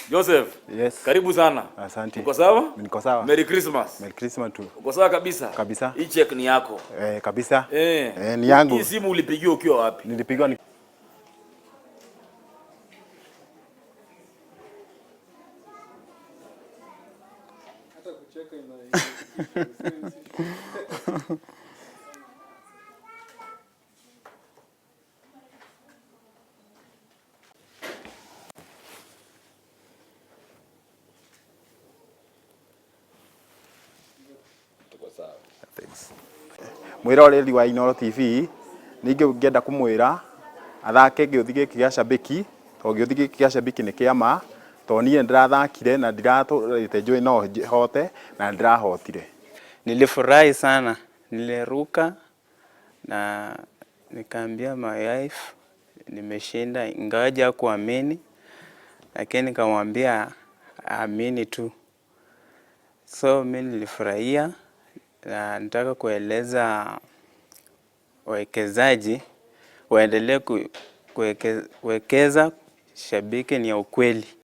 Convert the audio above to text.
Joseph. Yes. Karibu sana. Asante. Uko sawa? Niko sawa. Merry Christmas. Merry Christmas tu. Uko sawa kabisa? Kabisa. Hii check ni yako. Eh, kabisa. Eh. Eh, ni yangu. Hii simu ulipigiwa ukiwa wapi? Nilipigwa ni Mwiroreri wa Inooro TV ningĩ ngĩenda kũmwĩra athake gĩũthi gĩkĩ gĩa Shabiki tondũ gĩũthi gĩkĩ gĩa Shabiki nĩ kĩa ma tondũ niĩ nĩndĩrathakire na ndiratũrĩte njũĩ no hote na nĩndĩrahotire. Nilifurahi sana, niliruka na nikaambia my wife nimeshinda, ingawaje hakuamini, lakini nikamwambia aamini tu. So mi nilifurahia na nataka kueleza wawekezaji waendelee kuwekeza. Shabiki ni ya ukweli.